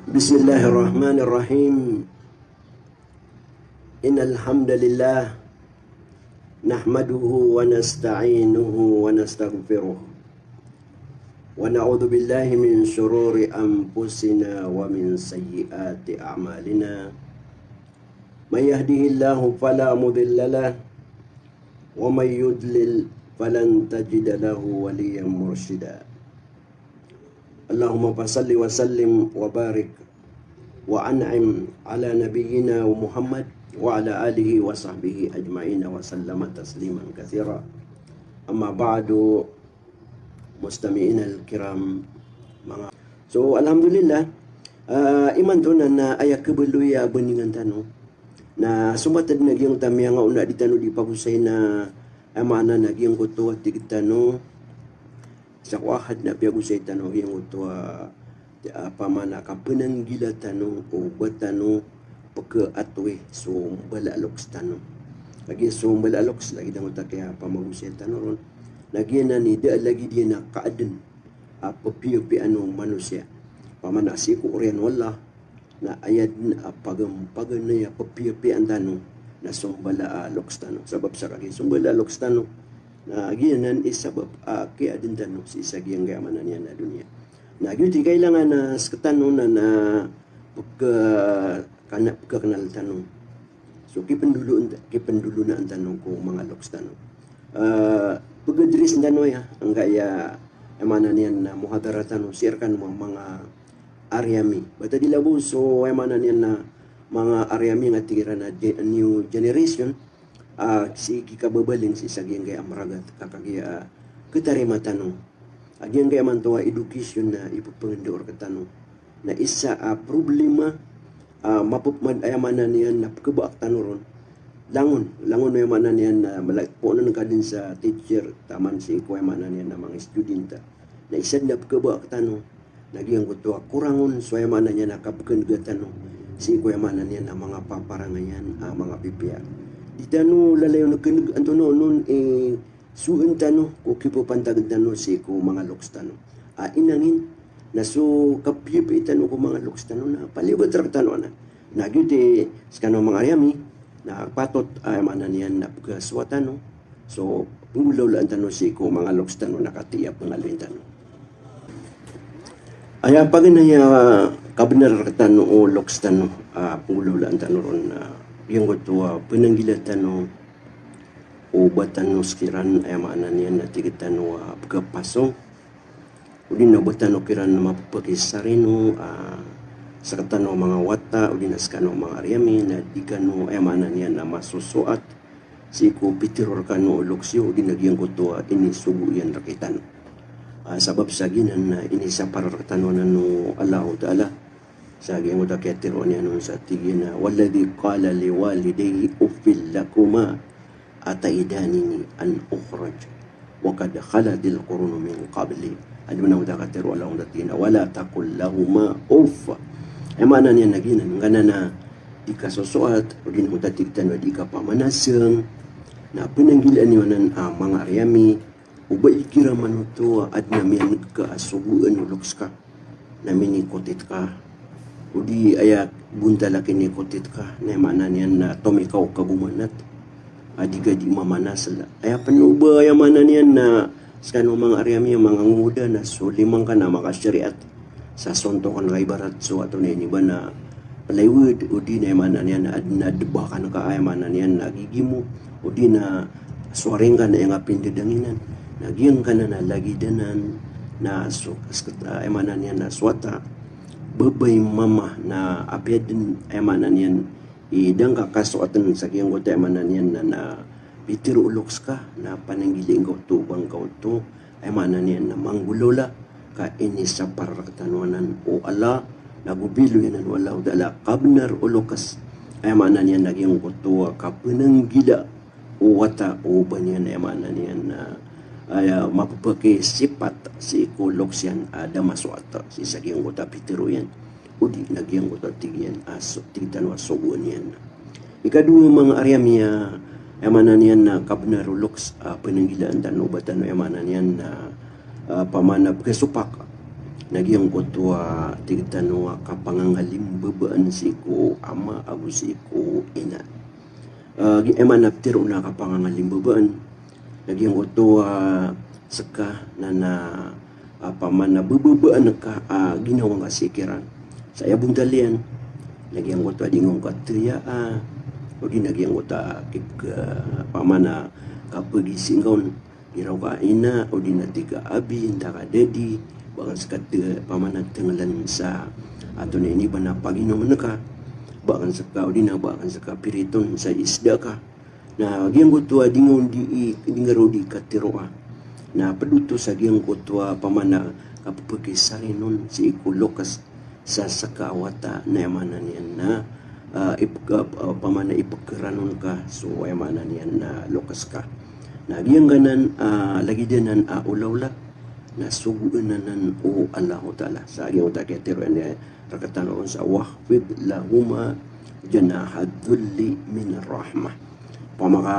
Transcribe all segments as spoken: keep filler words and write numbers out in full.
بسم الله الرحمن الرحيم. إن الحمد لله نحمده ونستعينه ونستغفره ونعوذ بالله من شرور أنفسنا ومن سيئات أعمالنا. من يهده الله فلا مضل له ومن يضلل فلن تجد له وليا مرشدا. اللهم فصل وسلم وبارك وأنعم على نبينا محمد وعلى آله وصحبه أجمعين وسلم تسليما كثيرا. أما بعد، mustami'in al-kiram, manga. So, alhamdulillah, ah, imanto na, na aya khabaloy a bandingan tano. Na sombatad na giyangkoto a miyangaona di tano di pagosay na, aya maana na giyangkoto a tig tano. Sa ko ahad na piyagosay tano giyangkoto a, ah, pamana kapananggila tano o ba tano pkhaatowi so mbala a loks tano. Lagid so mbala a loks, lagid angkoto a kiyapamagosay tano ron. Na giyanan i da lagid iyan a kaaden a pphiyapiyaan o manosiya. Pamana sii ko oriyan o Allah, na aya den a pagam-, paganay a pphiyapiyaan tano na so mbala a loks tano. Sabap sa kagiya so mbala a loks tano, na giyanan i sabap a kiyaaden tano sii sa giyangkaya maana niyan a doniya. Na giyoto i kailangan a sktano na, na pkha-, kana-, pkhaknal tano. So, kipndolo-, kipndolonaan tano ko manga loks tano. Ah, pkhadirisen tano aya, angkaya, aya maana niyan na muhadara tano, sii rkano manga, manga ari ami. Ba ta di labo so, aya maana niyan na manga ari ami nga tig iran a ge-, new generation, ah, sii ki kababaling sii sa giyangkaya a maragat, ka kagiya, ah, khatarima tano. A giyangkaya imanto a education na ipphangndao rktano. Na isa a problema, ah, mapop-, man-, aya maana niyan na pkhabaak tano ron. Langon, langon aya maana niyan na mala-, poon ka den sa teacher, taman sii ko aya maana niyan na manga student ta. Na isa den a pkhabaak tano. Na giyangkoto a korangon so aya maana niyan na kapkhan'ga tano sii ko aya maana niyan na manga paparangayan, ah, manga pipiya. Di tano lalayon khan'g antonaa onon i soon tano ko kipapantagn tano sii ko manga loks tano. A inangin na so kapiyapiya tano ko manga loks tano na paliyogat rktano anan. Na giyoto i skano manga ari ami, na patot a aya maana niyan na pkhasowa tano. So, pnggolawlaan tano sii ko manga loks tano na katii a pangaloyin tano. Aya paganay a kabnar rktano o loks tano, ah, pnggolawlaan tano ron, ah, giyangkoto a pananggila tano o ba tano skiran, aya maana niyan na tig tano a pkhapasong. Odi na ba tano kiran mapphakisarino, ah, sktano manga wata, odi na skano manga ari ami, na di kano, aya maana niyan na masosoat sii ko pitharo rkano o loks iyo, odi na giyangkoto a inisogo iyan rktano. Ah, sabap sa giyanan na inisapar rktano anan o Allahu Ta'ala. Sa giyangkoto a kiyatharoa niyan on sa tig iyan a, "Walladhi qala liwalidayhi uffil lakuma ata'idani an ukhraj wa qad khalatil qurunu min qabli." Aya maana angkoto a katharo o Allah on a tig iyan a, "Wala taqul lahuma uff." Aya maana niyan na giyanan, ngkanan a di kasosoat, odi na angkoto a tig tano a di kapamanasang, na pananggilaan iyo anan a manga ari ami, o ba igira man oto a adn a miyan'g ka a sogoan o loks ka na minikotit ka. Odi aya bontal a kinikotit ka, na aya maana niyan na tomikaw ka gomanat a di ka di mamanasl. Aya pn o ba aya maana niyan na skano manga ari ami a manga ngoda na so lima ngka na makashariat. Sa sontokan ka ibarat so ato na ini ba na plywood, odi na aya maana niyan na adn a dbakan ka, aya maana niyan na gigimo, odi na swaring ka na aya nga pindadanginan. Na giyangkanan a lagid anan na so, skt-, aya maana niyan na so wata, babay, mama, na apiya dn, aya maana niyan i da ngka kasoatn sa giyangkoto, aya maana niyan na, na pitharo o loks ka, na pananggilai ngka oto, ba ngka oto, aya maana niyan na manggolawla, ka inisapar rktano anan o Allah, na go biloy anan o Allahu Ta'ala a kabnar o loks, aya maana niyan na giyangkoto a kapananggila o wata o ba niyan, aya maana niyan na, aya mapphakisipat sii ko loks iyan a da masoat sii sa giyangkoto a pitharo iyan. Odi na giyangkoto a tig iyan a so, tig tano a sogoan iyan. Ikadowa manga ari ami a, aya maana niyan na kabnar o loks a pananggilaan tano o ba tano, aya maana niyan na, ah, pamana pkhasopak. Na giyangkoto a tig tano a kapangangalimbabaan sii ko ama ago sii ko ina. Ah, gi-, aya maana pitharo na kapangangalimbabaan. Na giyangkoto a seka na, na, ah, opama na bababaan ka, ah, ginawa ngka sii kiran sa aya bontal iyan. Na giyangkoto a di ngka on kataya, ah, odi na giyangkoto a kip-, ka-, opama na kapagisi ngka on. Iraw ka ina, odi na tig ka abi, anta ka dadi, ba akn seka te-, opama na tengelen sa, antonaa ini, ba na paginomn ka, ba akn seka, odi na ba akn seka piriton sa isda ka. Na giyangkoto a di ngka on di i-, di ngka ron di katharoa. Na ped oto sa giyangkoto a opama na kapepekisarinon sii ko loks sa seka a wata na aya maana niyan na, ah, ip-, ah, opama na ipekeranon ka so aya maana niyan na loks ka. Na giyangkanan, ah, lagid anan a olaola na sogoan anan o Allahu Ta'ala. Sa giyangkoto a kiyatharoa niyan rektano ron sa, "Wakhfid lahuma janaha dhulli minar rahmah." Opama ka,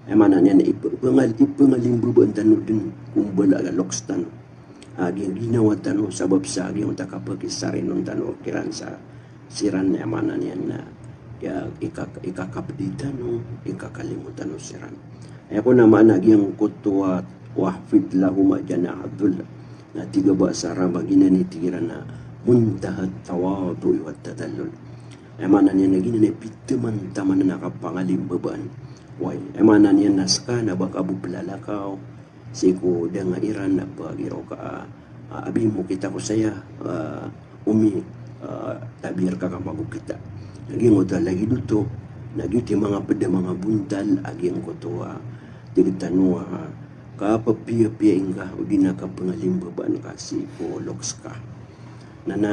aya maana niyan na ipe-, ipengal-, ipengalimbabaan tano den ko mbala a loks tano. Ah, giyangkai a ginawa tano, sabap sa giyangkoto a kapekisarinon tano kiran sa siran, aya maana niyan na iya, ika-, ikakapedi tano, ikakalimo tano siran. Aya kon a maana giyangkoto a, "Wakhfid lahuma janaha dhull." Na tig a ba sa Arab a giyanan i tig iran a muntahat tawadhu'i wat tadhallul. Aya maana niyan na giyanan i pitaman-taman a kapangalimbabaan. Way, aya maana niyan na seka na ba ka bo pelalakaw sii ko danga iran na ba giraw ka, ah, ah, abi, mokita ko saya, ah, omi, ah, tabiya rka ka magokita. Na giyangkoto a lagid oto, na giyoto i manga ped a manga bontal a giyangkoto a tig tano a kapepiyapiya ingka odi na kapengalimbabaan ka sii ko loks ka. Na, na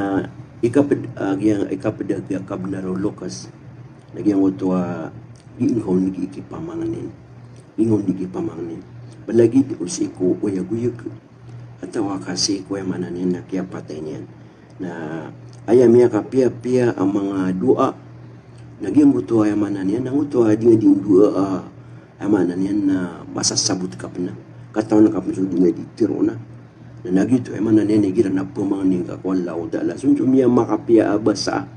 ikaped, ah, giyang, ikaped a giya kabenar o loks. Na giyangkoto a di ngka on di kipamangnin. Di ngka on di kipamangnin. Ba lagid o sii ko oyagoyag. Atawa ka sii ko aya maana niyan na kiyapatay niyan. Na aya miyakapiyapiya a manga doa. Na giyangkoto a aya maana niyan na ngoto a di nga di ndoa a, aya maana niyan na masasabot ka pen a katawan ka pen so di nga di tharoon a. Na, na giyoto, aya maana niyan na igira na pemangnin ka ko Allahu Ta'ala. So, so miyamakapiya a basa.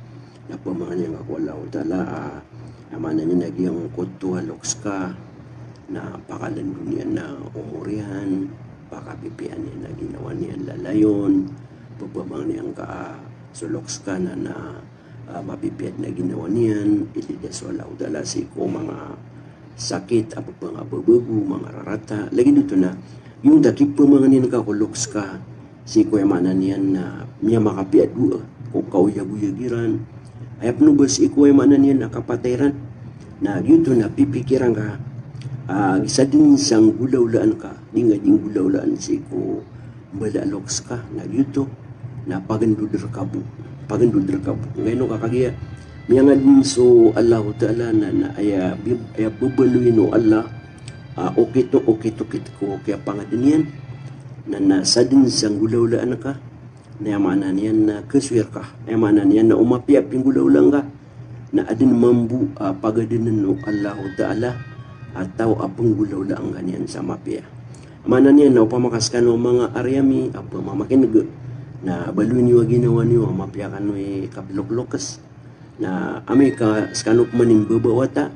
Na pemangnin ka ko Allahu Ta'ala, ah, aya maana niyan na giyangkoto a loks ka na pakalendo niyan a omor iyan, pakapipiyaan iyan a ginawa niyan lalayon, pepemangnin ka, ah, so loks ka na, na, ah, mapipiya den a ginawa niyan, ilid a so Allahu Ta'ala sii ko manga sakit, a pepengababago, manga rarata. Lagid oto na, giyangkoto a kipemangnin ka ko loks ka, sii ko aya maana niyan na miyamakapiya a doa ko kaoyagoyag iran. Aya pen o ba sii ko aya maana niyan na kapatay iran. Na giyoto na pipikiran ka, ah, sa den sa nggolawlaan ka, di nga di nggolawlaan sii ko mbala a loks ka, na giyoto na pagendod rka bo. Pagendod rka bo. Angkaino ka kagiya miyangaden so Allahu Ta'ala na, na aya bi-, aya bebaloyin o Allah, ah, okit, okit, okit ko kiyapangaden iyan. Na, na sa den sa nggolawlaan ka, na aya maana niyan na kesoy rka. Aya maana niyan na o mapiya a pinggolawlaan ka na aden mambo a pagadenen o Allahu Ta'ala a taw a penggolawlaan ka niyan sa mapiya. Maana niyan na opama ka sekano manga ari ami a pemamakineg, na baloy niyo a ginawa niyo a mapiya kano i kapelokloks. Na amay ka sekano pman i mbabawata,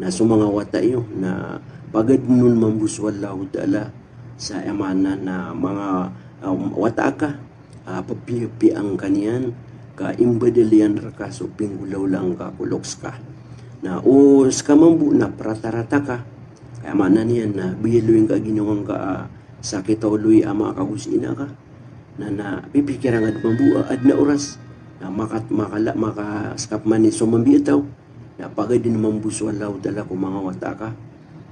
na so manga wata iyo na pagadenon mambo so Allahu Ta'ala sa aya maana na manga, ah, wata aka, ah, pepiyapiyaan ka niyan ka imbadal iyan rka so pinggolawlaan ka ko loks ka. Na o seka mambo na peratarata ka, aya maana niyan na biyaloy ngka a ginawa ngka, ah, sakit a oloy a ama ka ago si ina ka. Na, na pipikiran ka den mambo a aden a oras na maka-, makala-, maka-, seka pman i so mambiya taw na pagaden mambo so Allahu Ta'ala ko manga wata aka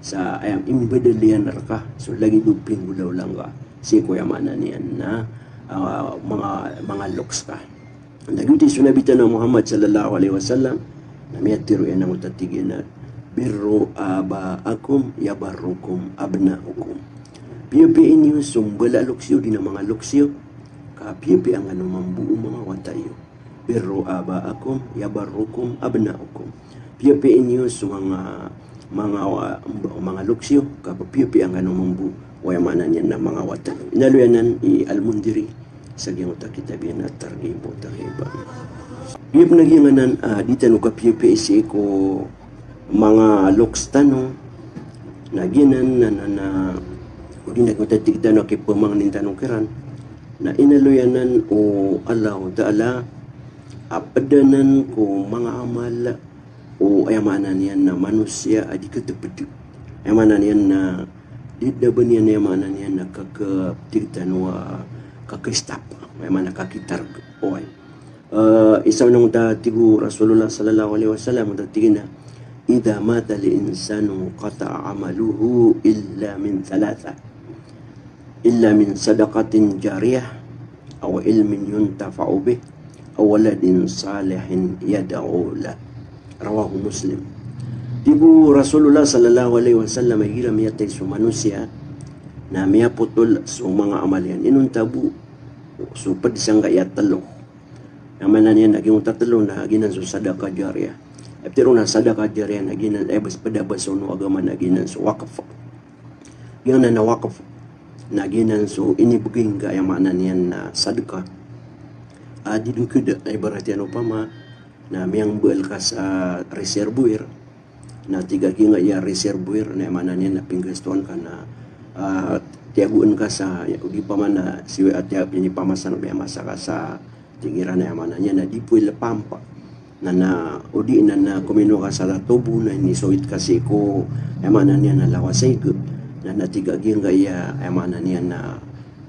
sa aya imbadal iyan rka so lagid o pinggolawlaan ka sii ko aya maana niyan na, ah, manga, manga loks ka. Na giyoto i so Nabi tano a Muhammad sallallahu alaihi wasallam na miyatharo iyan angkoto a tig iyan a, "Birru aba'akum yabarrukum abna'ukum." Piyapiyai niyo so mbala a loks iyo, odi na manga loks iyo, ka piyapiyaan kano mambo o manga wata iyo. "Birru aba'akum yabarrukum abna'ukum." Piyapiyai niyo so manga, manga wa-, manga loks iyo, ka piyapiyaan kano mambo o aya maana niyan na manga wata iyo. Inaloy anan i Al-Mundhiri, Sa giyangkoto a kitab iyan a Targhib wa Tarhib. Giya pn a giyanan a di tano kapiyapiya sii ko manga loks tano, na giyanan na, na, na, o di na giyangkoto a tig tano a kipamangnin tano kiran, na inaloy anan o Allahu Ta'ala a pd anan ko manga amal o, aya maana niyan na, manosiya a di katpd. Aya maana niyan na di dn a ba niyan, aya maana niyan na, kaka-, tig tano a kaka-stop. Aya maana kakitarg. Oway. Eh, isa on a tig o Rasulullah sallallahu alaihi wasallam, a tig iyan a, "Idha mata al-insanu qata'a amaluhu illa min thalatha." "Illa min sadaqatin jariyah, aw ilmin yuntafa'u bih, aw waladin salihin yad'u lah." Rawahu Muslim. Tig o Rasulullah sallallahu alaihi wasallam, igira miyatay so manosiya, na miyapotol so manga amal iyan. Inonta bo so pd sangkaya tlo. Aya maana niyan na giyangkoto a tlo na giyanan so sadaqah jariyah. Aya pitharo on a sadaqah jariyah na giyanan, eh, bas pd a basa o agama na giyanan so wakf. Giyanan a wakf na giyanan so inibgay ngka, aya maana niyan na sadka. A di dn kd a, ibarat iyan opama na miyangmbal ka sa reservoir, na tig a giyangkaya reservoir na aya maana niyan na pinggastoan ka na, ah, tiyagoan ka sa, o di pman na siwi a tiyago ini pamasa na miyamasa ka sa tig iran, aya maana niyan na di poy la pampa. Na, na, o di na, na kominowa ka sa tobo na inisowit ka sii ko, aya maana niyan na lawas a ig. Na, na tig a giyangkaya, aya maana niyan na,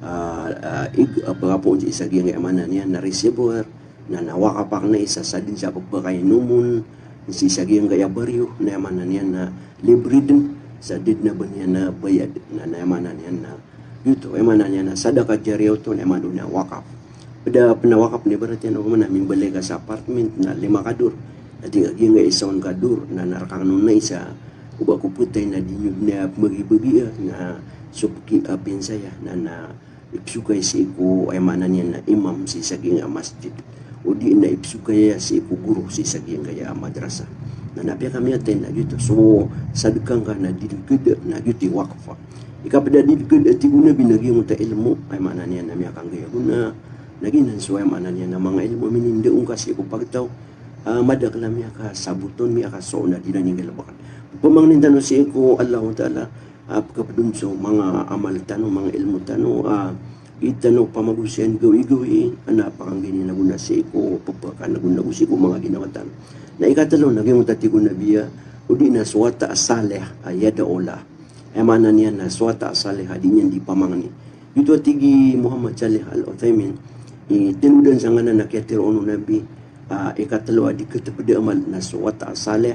ah, ah, ig, ah, pagapoon sii sa giyangkaya, aya maana niyan na reservoir. Na, na wakap akn na isa sa dn sa pphakainomn sii sa giyangkaya baryo. Na, aya maana niyan na libre dn sa di dn a ba niyan na bayad. Na, na, aya maana niyan na Giyoto, aya maana niyan na sadaqah jariyah oto na aya maana niyan na wakaf. Pd a, pd a wakaf na ibarat iyan o pman na mimbalay ka sa apartment na lima ka dor. Na tig a giyangkaya isa on ka dor na, na rkangn on na isa, o ba ko phatay na di niyo dn aya pmbagibagian, na so pki a pinsaya na, na ipsokay sii ko, aya maana niyan na imam sii sa giyangkaya masjid. O di na ipsokay sii ko guro sii sa giyangkaya madrasa. Na, na apiya ka miyatay na giyoto. So sadaqah ngka na di dn kd, na giyoto i wakaf. Ikapd a di dn kd a tig o Nabi na giyangkoto a ilmo, aya maana niyan na miyakanggay a gona, na giyanan so, aya maana niyan na manga ilmo a minindaong ka sii ko pagtaw, ah, madakl a miyakasabot on, miyakasoon a di dn inggalbkn. Pamangnin tano sii ko Allahu Ta'ala, ah, pkhapd on so manga amal tano, manga ilmo tano, ah, di tano pamagosay a gawii-gawii, a na pakanggay niyan a gona sii ko pphakanagonago sii ko manga ginawa tano. Na ikatlo na giyangkoto a tig o Nabi a, o di na so wata a salih a yad'u lah. Aya maana niyan na so wata a salih a di niyan di pamangni. Giyoto a tig i Muhammad Salih Al-Uthaymin, i tanodan sangkanan a kiyatharoa on o Nabi, ah, ikatlo a di katpd a amal na so wata a salih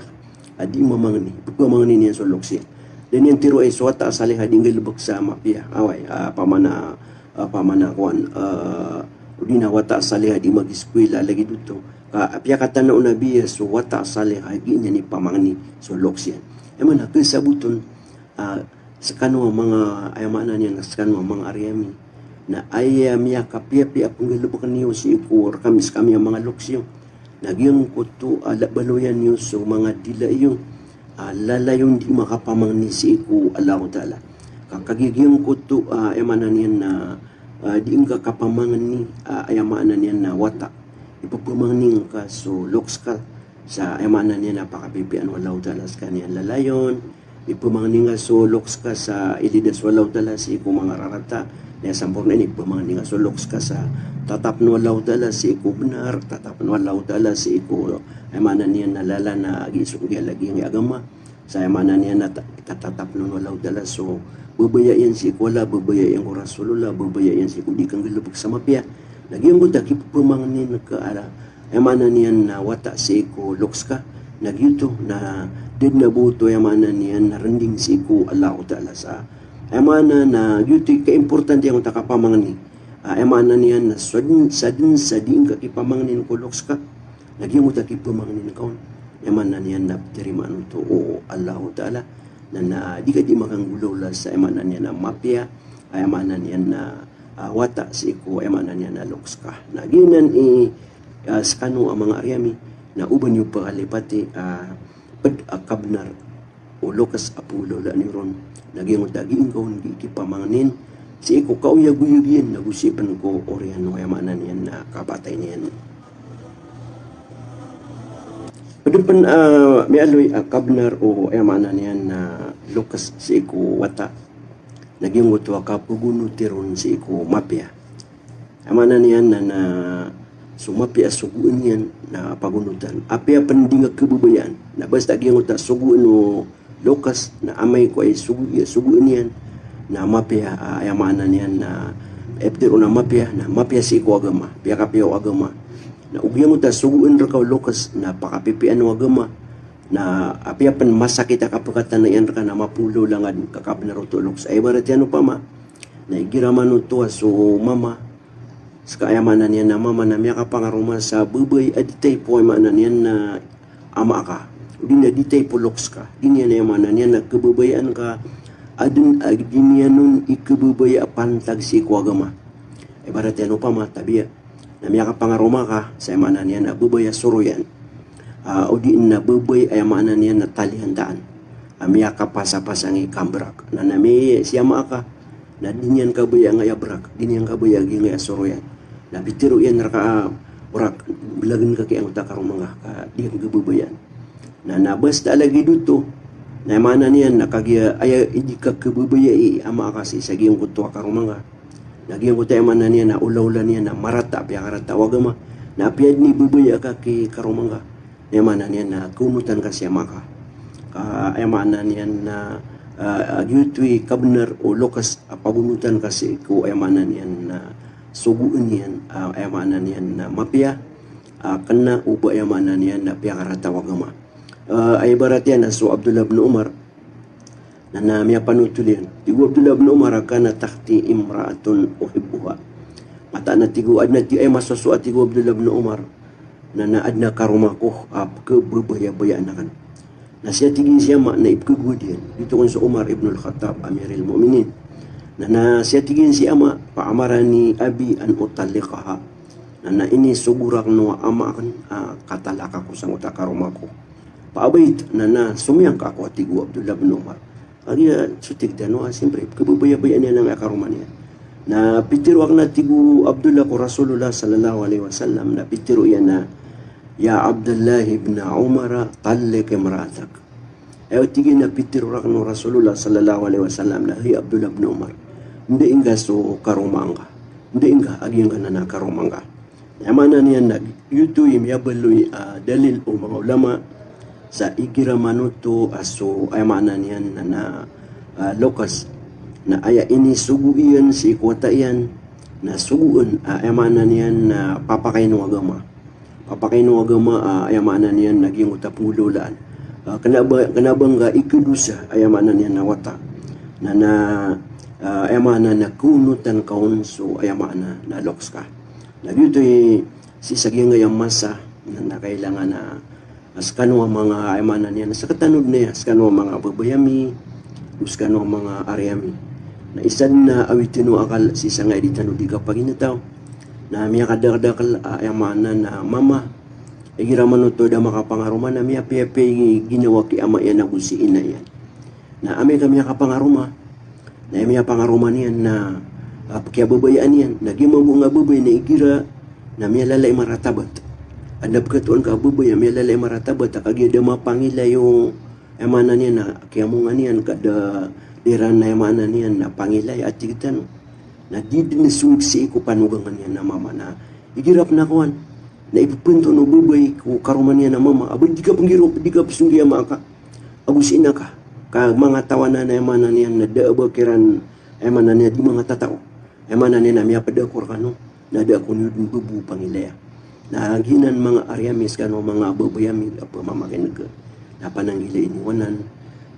a di mamangni, pphmangnin iyan so loks iyan. Da niyan tharoa i so wata a salih a di nggalbk sa mapiya. Away, ah, pamana, ah, pamana kowan, ah, o di na wata a salih a di mag-iskwila lagid oto. Ka, apiya katana o Nabi a so wata a salih a di niyan di pamangni so loks iyan. Aya maana, kasabot on, ah, skano a manga, aya maana niyan na skano a manga ari ami, na aya miyakapiyapiya a pnggalbkn iyo sii ko rkami skami a manga loks iyo, na giyangkoto a la-, baloyan iyo so manga dila iyo a lalayon di makapamangni sii ko Allahu Ta'ala. Ka kagiya giyangkoto, ah, aya maana niyan na, ah, di ngka kapamangni, ah, aya maana niyan na wata, ipphmangni ngka so loks ka sa, aya maana niyan na pakapipiyaan o Allahu Ta'ala skaniyan lalayon, ipphmangni ngka so loks ka sa ilidas o Allahu Ta'ala sii ko manga rarata, na aya samporna iyan, ipphmangni ngka so loks ka sa tatapn o Allahu Ta'ala sii ko bnar, tatapn o Allahu Ta'ala sii ko, aya maana niyan na lalan a giya so, giya lagid i agama. Sa aya maana niyan na ta-, tatatapn on o Allahu Ta'ala so babaya iyan sii ko Allah, babaya iyan ko Rasulullah, babaya iyan sii ko di kanggalbk sa mapiya. Na giyangkoto a kipphmangnin ka a, aya maana niyan na wata sii ko loks ka, na giyoto na da dn a ba oto, aya maana niyan na rnding sii ko Allahu Ta'ala sa. Aya maana na giyoto i kaimportante angkoto a kapamangni. Ah, aya maana niyan na so dn, sa dn sa di ngka kipamangnin ko loks ka, na giyangkoto a kipamangnin ka on, aya maana niyan na ptarimaan oto o Allahu Ta'ala, na, na di ka di makanggolawla sa, aya maana niyan na mapiya, aya maana niyan na, ah, wata sii ko, aya maana niyan na loks ka. Na giyanan i, ah, skano a manga ari ami, na oba niyo pkalipati, ah, pd a kabnar o loks a pnggolawlaan iyo ron, na giyangkoto a gii ngka on di kipamangnin, sii ko kaoyagoyag iyan, ago sii pn ko oriyan o aya maana niyan na kapatay niyan. Pd pn a miyaaloy a kabnar o aya maana niyan na loks sii ko wata na giyangkoto a kapagonoti ron sii ko mapiya. Aya maana niyan na, na so mapiya a sogoan iyan na pagonotan. Apiya pn di nga khababayaan. Na basta giyangkoto a sogoan o loks na amay ko aya sogo, sogoan iyan na mapiya, a, aya maana niyan na, e, pitharo na mapiya, na mapiya sii ko agama, piyakapiya o agama. Na o giyangkoto a sogoan rka o loks na pakapipiyaan o agama. Na apiya pn masakit a kapkatana iyan rka na mapolo langan ka kabnar oto o loks. Aya ibarat iyan opama na igira man oto a so mama, ska aya maana niyan na mama na miyakapangaroma sa babay a di taypo aya maana niyan na ama ka, odi na di taypo loks ka, di niyan aya maana niyan na khababayaan ka, adn a di niyan on ikhababaya a pantag sii ko agama. Ibarat iyan opama, tabiya, na miyakapangaroma ka sa aya maana niyan na babay a soroyan, a, odi na babay aya maana niyan na talihantaan, a miyakapasapasang i kambrak. Na, na miyaya si ama ka, na di niyan kabaya angkaya brak, di niyan kabaya giyangkaya soroyan. Na pitharo iyan rka a, brak, blagn ka giyangkoto a karoma ngka, ka di ngka khababayaan. Na, na basta lagid oto, na aya maana niyan na kagiya aya di ka khababayai i ama ka sii sa giyangkoto a karoma ngka, na giyangkoto aya maana niyan na olaola niyan na marata, piyakarata o agama. Na apiya dn i babaya ka ki karoma ngka, na aya maana niyan na khaonotan ka si ama ka. Ka aya maana niyan na, a, giyoto i kabnar o loks a pagonotan ka sii ko aya maana niyan na sogoan iyan, a, aya maana niyan na mapiya, a, kna o ba aya maana niyan na piyakarata o agama. A, aya ibarat iyan na so Abdullah bin Umar, na, na miyapanotol iyan. Tig o Abdullah bin Umar a, "Kanat takhti imra'atun uhibbuha." Mataan a tig o, adn a tig, aya masosoat, tig o Abdullah bin Umar, na, na adn a karoma ko a pkhababayabayaan akn. Na siya, tig iyan, si ama na ipkhagowad iyan. Giyoto kon so Umar ibn al-Khattab, Amiril Mu'minin. Na, na siya, tig iyan, si ama, "Fa amarani abi an utalliqaha." Na, na inisogo rakn o ama akn a katalaka ko sangkoto a karoma ko. Fa abaytu, na, na somiyangka ako, a tig o Abdullah bin Umar. Kagiya so tig tano a, siyempre, khababayabayaan iyan angkaya karoma niyan. Na pitharo akn, a tig o Abdullah, ko Rasulullah sallallahu alaihi wasallam, na pitharo iyan a, "Ya Abdullah ibn Umar, talliq imra'atak." Aya, tig iyan, a pitharo rakn o Rasulullah sallallahu alaihi wasallam na, "Hay Abdullah bin Umar, ndai ngka so karoma ngka. Ndai ngka a giyangkanan a karoma ngka." Aya maana niyan na giyoto i miyabaloy a dalil o manga ulama sa igira man oto a so, aya maana niyan na, na, a, loks na aya inisogo iyan sii ko wata iyan na sogoan, a, aya maana niyan na papakain o agama. Papakain o agama, a, aya maana niyan na giyangkoto a pngolawlaan. A, kna ba, kna ba ngka ikhadosa, aya maana niyan na wata. Na, na, a, aya maana na khaonotan ka on so, aya maana na loks ka. Na giyoto i sii sa giyangkaya masa na, na kailangan a, a, skano a manga, aya maana niyan, sktano dn aya, skano a manga babay ami, o skano a manga ari ami. Na isa dn a awid tano akal sii sangkaya di tano di kapaginetaw. Na miyakadakdakl a, aya maana na mama, igira man oto a da makapangaroma na miyapiyapiya i ginawa ki ama iyan ago si ina iyan. Na amay ka miyakapangaroma, na aya miyapangaroma niyan na, a, pkhiyababayaan iyan. Na giya mambo nga babay na igira na miyalala i maratabat. Adn a pkhatoon ka a babay a miyalala i maratabat a kagiya da mapangilay o, aya maana niyan na kiyamongan iyan ka da, da iran, aya maana niyan na pangilay a tig tano. Na di dn song sii ko panogangan iyan a mama na igira pn a kowan na ipphantag o babay ko karoma niyan a mama a ba di ka pnggiro, di ka psonggiya ama ka ago si ina ka, ka manga tawanan, aya maana niyan na da a ba kiran, aya maana niyan, di manga tatao. Aya maana niyan na miyapd ako rkano na da ako niyo dn bbo pangilaya. Na giyanan manga ari ami, skano manga babay ami a pmamakin'g, na pananggilai niyo anan,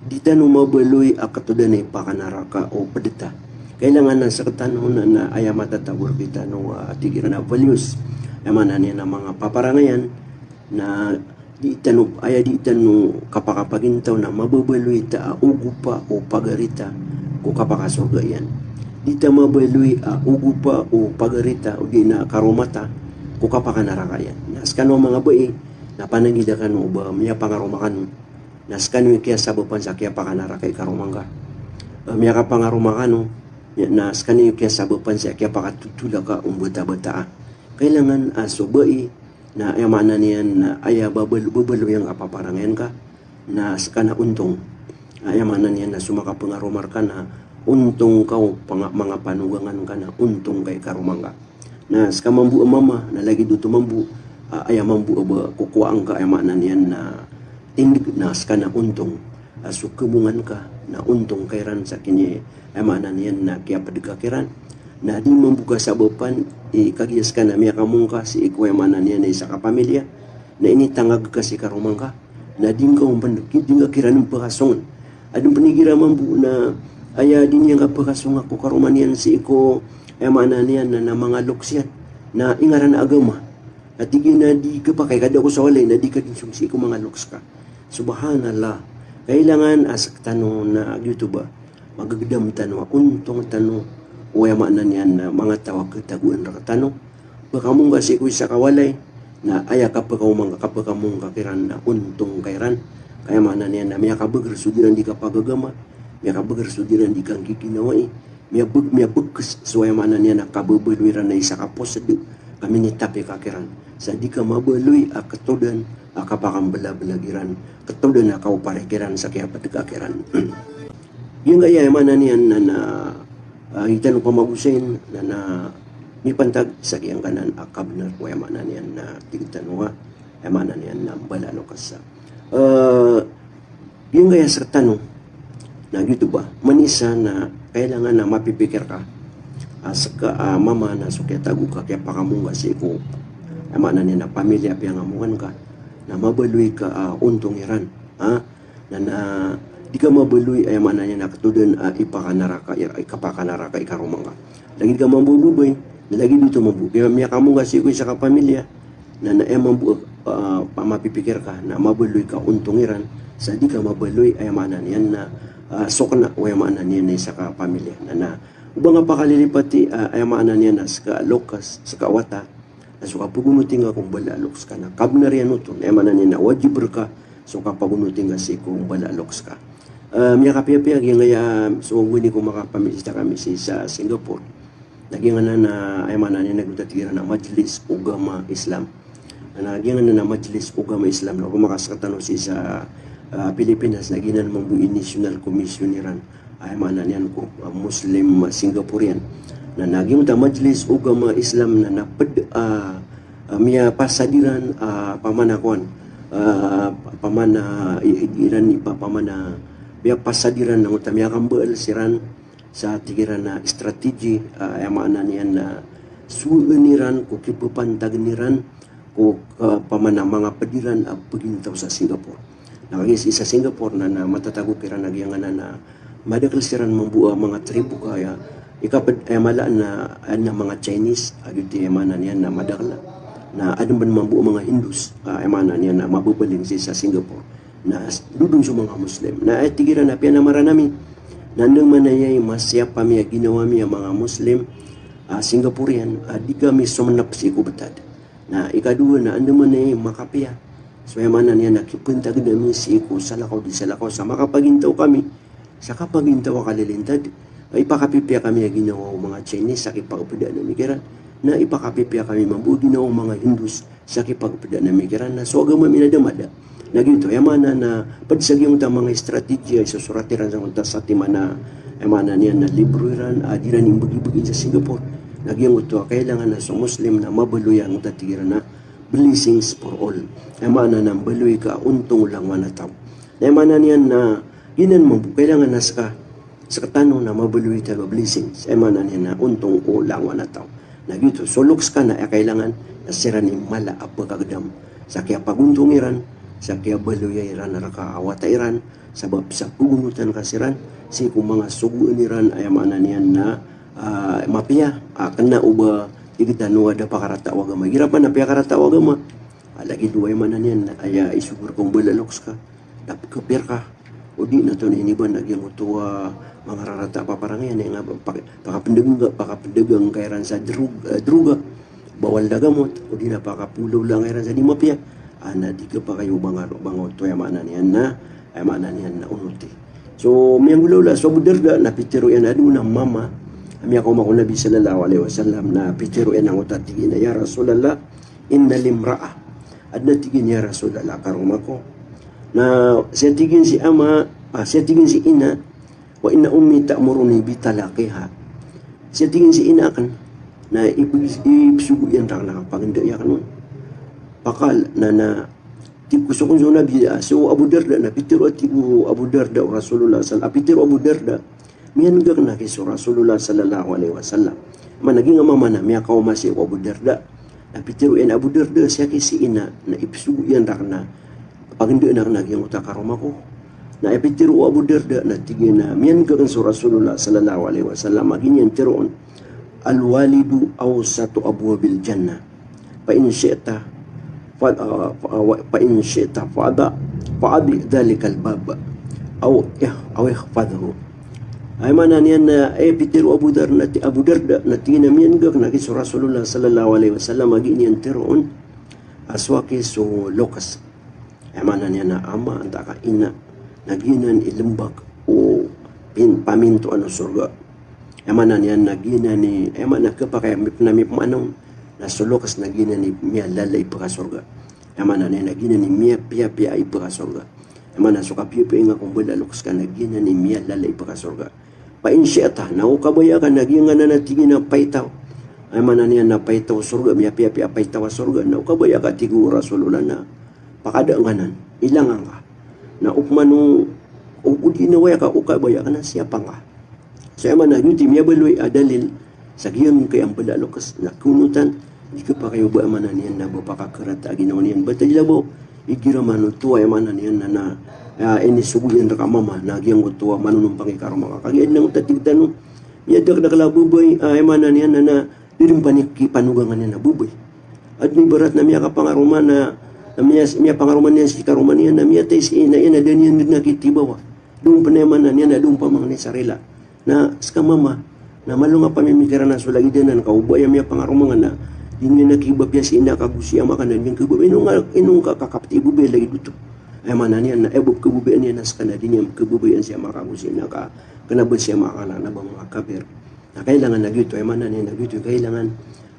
di tano mabaloy a katodan a ipakanaraka o pd ta. Kailangan a sktano na, na aya matatago rkitano a tig iran a values. Aya maana niyan na manga paparangayan, na di tano, aya di tano kapakapagintaw na mababaloy ta a ogopa o pagari ta ko kapakasorga iyan. Di ta mabaloy a ogopa o pagari ta odi na karoma ta ko kapakanaraka iyan. Na skano a manga bai, na pananggila kano o ba miyapangaroma kano. Na skano i kiyasabapan sa kiyapakanaraka i karoma ngka. A, miyakapangaroma kano, Na skaniyo kiyasabapan sa kiyapakatotol ka o mbatabata a. Kailangan a so bai na aya maana niyan na aya babal-, babaloy angka, paparangayan ka, na ska na ontong. Aya maana niyan na so makapangaroma rka na ontong ka o panga-, manga panogangan ka na ontong ka i karoma ngka. Na ska mambo a mama na lagid oto mambo, a, aya mambo a ba kokowaan ka, aya maana niyan na tindg, na ska na ontong. A, so kamongan ka na ontong ka iran sa kini, aya maana niyan na kiyapd ka kiran. Na di mambo kasabapan i kagiya ska na miyakamong ka sii ko, aya maana niyan na isa ka pamilya, na initangag ka si karoma ngka. Na di ngka omban, di ngka kiran pkhasongan. Adn pn igira mambo na aya di niyan kapkhasonga ko karoma niyan sii ko, aya maana niyan na, na manga loks iyan. Na ingaran a agama. Na tig iyan a di kapakay ka da ko sa walay na di ka dn song sii ko manga loks ka. Subhanallah. Kailangan a sktano na giyoto ba, magagdam tano a ontong tano o, aya maana niyan na manga taw a khatagoan rktano. Pkamong ka sii ko isa ka walay, na aya kapkamong ka, kapkamong ka kiran na ontong ka iran. Ka aya maana niyan na miyakabagr so di iran di kapagagama, miyakabagr so di iran di kanggiginawai, miyabag-, miyabagks so, aya maana niyan na kababaloy iran na isa ka posd ka minitapi ka kiran. Sa di ka mabaloy a ktodan a kapakamblablag iran, ktodan a kaopar kiran sa kiyapd ka kiran. Giyangkaya, aya maana niyan na, na, ah, aya tano pamagosayn na, na mipantag sa giyangkanan a kabnar o, aya maana niyan na tig tano a, aya maana niyan na mbala a loks. Ah, giyangkaya sktano na giyoto ba, manisa na kailangan na mapipikir ka. Ah, ska, ah, mama na so kiyatago ka, kiyapakamong ka sii ko, aya maana niyan na pamilya a piyangamongan ka, na mabaloy ka, ah, ontong iran. Ha? Na, na di ka mabaloy, aya maana niyan na ktodan a ipakanaraka, i-, ikapakanaraka i karoma ngka. Lagid ka mambo a babay, lagid oto mambo. Kaya miyakamong ka sii ko isa ka pamilya, na, na aya mambo, ah, pamapipikir ka, na mabaloy ka ontong iran, sa di ka mabaloy, aya maana niyan na, ah, sokna o, aya maana niyan na isa ka pamilya. Na, na o ba ngka pakalilipati, ah, aya maana niyan na ska loks, ska wata, na so kapagonoti ngka ko mbala a loks ka na kabnar iyan oto, na aya maana niyan na wajib rka so kapagonoti ngka sii ko mbala a loks ka. Ah, miyakapiyapiya giyangkaya, so gowani ko makapamisita kami sii sa Singapore. Na giyangkanan na, aya maana niyan na giyoto a tig iran a Majlis Ugama Islam. Na giyangkanan na Majlis Ugama Islam na o ba makaskatano sii sa, ah, Pilipinas, na giyanan mambo i National Commission iran. Aya maana niyan ko, ah, Muslim, ah, Singaporean. Na, na giyoto a Majlis Ugama Islam na, na pd, ah, ah, miyapasad iran, ah, pamana kowan, ah, pamana, i-, i-, iran ipa-, pamana, miyapasad iran na oto a miyakambaal siran sa tig iran a strategy, ah, aya maana niyan na sowaan iran ko kipapantagn iran ko, ah, pamana manga pd iran a pagintaw sa Singapore. Na kagiya sii sa Singapore na, na matatago kiran a giyangkanan na madakl siran mambo a manga tribo ka aya, ikapd aya mala na, na manga Chinese, a giyoto i aya maana niyan na madakl. Na adn pn mambo a manga Hindus, ah, aya maana niyan na mababaling sii sa Singapore. Na s-, dodon so manga Muslim. Na aya tig iran a piyanamaran ami, na andamanaya i masiyap ami a ginawa mi a manga Muslim, ah, Singaporean, ah, di kami somnap sii ko btad. Na ikadowa na andamanaya i makapiya. So aya maana niyan na kipantagn ami sii ko salakaw di salakaw sa makapagintaw kami sa kapagintaw a kalilintad. Na ipakapipiya kami a ginawa o manga Chinese sa kipakapdaan ami kiran. Na ipakapipiya kami mambo a ginawa o manga Hindus sa kipakapdaan ami kiran. Na so agama mi na da mada. Na giyoto, aya maana na pd sa giyoto a manga strategy a isosorat iran sa giyoto a satiman a, aya maana niyan na libro iran a di iran imbgibgin sa Singapore. Na giyoto a kailangan a so Muslim na mabaloy a giyoto a tig iran a blessings for all. Aya maana na mbaloy ka a ontong o langowan a taw. Na aya maana niyan na giyanan mambo, kailangan a ska, sktano na mabaloy tano a blessings. Aya maana niyan na ontong o langowan a taw. Na giyoto, so loks ka na aya kailangan na siran i mala a pkagdam sa kiyapagontong iran, sa kiyabaloya iran rka a wata iran, sabap sa pagonotan ka siran sii ko manga sogoan iran, aya maana niyan na, ah, mapiya, ah, kna o ba tig tano a da pakarata o agama. Igira pn a piyakarata o agama, ah, lagid o aya maana niyan na aya isogo rka o mbala a loks ka, na pkapir ka, odi na tonaa ini ba na giyoto a manga rarata a paparangayan, aya nga ba pak-, pakapndg-, pakapndgan ka iran sa drug-, eh, droga, bawal da gamot, odi na pakapolawla ka iran sa di mapiya. Ah, na di khapakay o ba nga, ba nga oto, aya maana niyan na, aya maana niyan na onoti. So miyanggolawla so Abu Darda na pitharo iyan a adn a mama miyakaoma ko Nabi sallallahu alaihi wasallam na pitharo iyan angkoto a tig iyan a, "Ya Rasulullah, inna li imra'ah." Adn a tig iyan, "Ya Rasulullah, karoma ko." Na sii a tig iyan si ama, ah, sii a tig iyan si ina, "Wa inna ummi ta'muruni bi talaqiha." Sii a tig iyan si ina akn na ipg-, ipsogo iyan rakn a pagndai akn on. Faqal, na, na tig ko so kon so Nabi, ah, so Abu Darda, na pitharo a tig o Abu Darda o Rasulullah sal-, ah, pitharo o Abu Darda, miyangngg akn aki so Rasulullah sallallahu alaihi wasallam. Mana giyangkai a mama na miyakaoma sii ko Abu Darda. Na pitharo iyan a Abu Darda sii aki si ina, na ipsogo iyan rakn a pagndai akn a giyangkoto a karoma ko. Na ipitharo o Abu Darda, na tig iyan a miyangngg akn so Rasulullah sallallahu alaihi wasallam a giya niyan tharoon, "Al-walidu awsatu abwabil jannah. Fa in syi'ta fa, ah, fa, ah, wa, fa in syi'ta fa'dha, fa'dhi dhalikal bab. Aw ih-, aw ihfadhhu." Aya maana niyan na, eh, pitharo o Abu Dar-, na ti-, Abu Darda, na tig iyan a miyangngg akn aki so Rasulullah sallallahu alaihi wasallam a giya niyan tharoon a so aki so loks. Aya maana niyan na ama antaa ka ina na giyanan i lmbag o pin-, pamintoan o sorga. Aya maana niyan na giyanan i, aya maana khapakay a mip-, na mipmaana on na so loks na giyanan i miyalala i pkasorga. Aya maana niyan na giyanan i miyapiyapiya i pkasorga. Aya maana so kapiyapiya ingka ko mbala a loks ka na giyanan i miyalala i pkasorga. Fa in syi'ta, na o kabaya ka na giyangkanan a tig iyan a paitaw. Aya maana niyan na paitaw o sorga, miyapiyapiya a paitaw a sorga. Na o kabaya ka, tig o Rasulullah, na pakada ngka anan, ilanga ngka. Na opama o, o di na waya ka o kabaya ka na siyapa ngka. So aya maana giyoto i miyabaloy a dalil sa giyangkai a mbala a loks na kaonotan, di khapakay o ba aya maana niyan na ba pakakarata a ginawa niyan. Ba tadila bo, igira manoto aya maana niyan na, na, ah, inisogo iyan rka a mama, na giyangkoto a manonompang i karoma ka. Kagiya adn angkoto a tig tano, miyadakdakl a babay, ah, aya maana niyan na, na di dn pn i kipanogangan iyan a babay. Adn a ibarat na miyakapangaroma na, na miya-, miyapangaroma niyan si karoma niyan, na miyatay si ina iyan a da niyan dn a kitibawa. Da on pn aya maana niyan na da on pamangni sa rila. Na ska mama, na malo ngka pamimikiran a so lagid anan ka o ba aya miyapangaroma ngka na di niyan a kibapiya si ina ka ago si ama ka na di niyan kababaya, ino ngka, ino ngka kakapti i babay a lagid oto. Aya maana niyan na, eh, ba kababaya niyan na ska na di niyan kababayaan si ama ka ago si ina ka, kna ba si ama ka na, na ba manga kafir. Na kailangan a giyoto, aya maana niyan na giyoto, kailangan,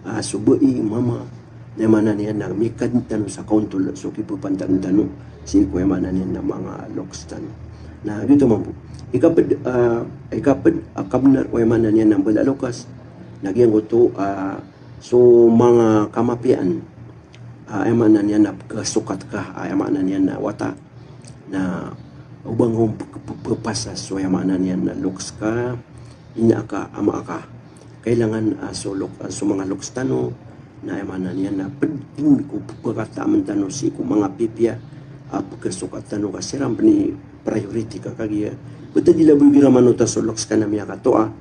ah, so bai, mama, na aya maana niyan na mikadn tano sa kaontol so kipapantagn tano sii ko aya maana niyan na manga loks tano. Na giyoto mambo. Ikapd, ah, ikapd, ah, kabnar o aya maana niyan na mbala a loks na giyangkoto, ah, so manga kamapiyaan, ah, aya maana niyan na pkhasokat ka, ah, aya maana niyan na wata. Na o ba ngka on p-, p-, pphasa so aya maana niyan na loks ka, ina ka, ama ka. Kailangan, ah, so lok-, ah, so manga loks tano na aya maana niyan na pd dn ko pphakataamn tano sii ko manga pipiya a pkhasokat tano ka siran pn i priority ka kagiya. Ba tadila bo igira manoto a so loks ka na miyakatoa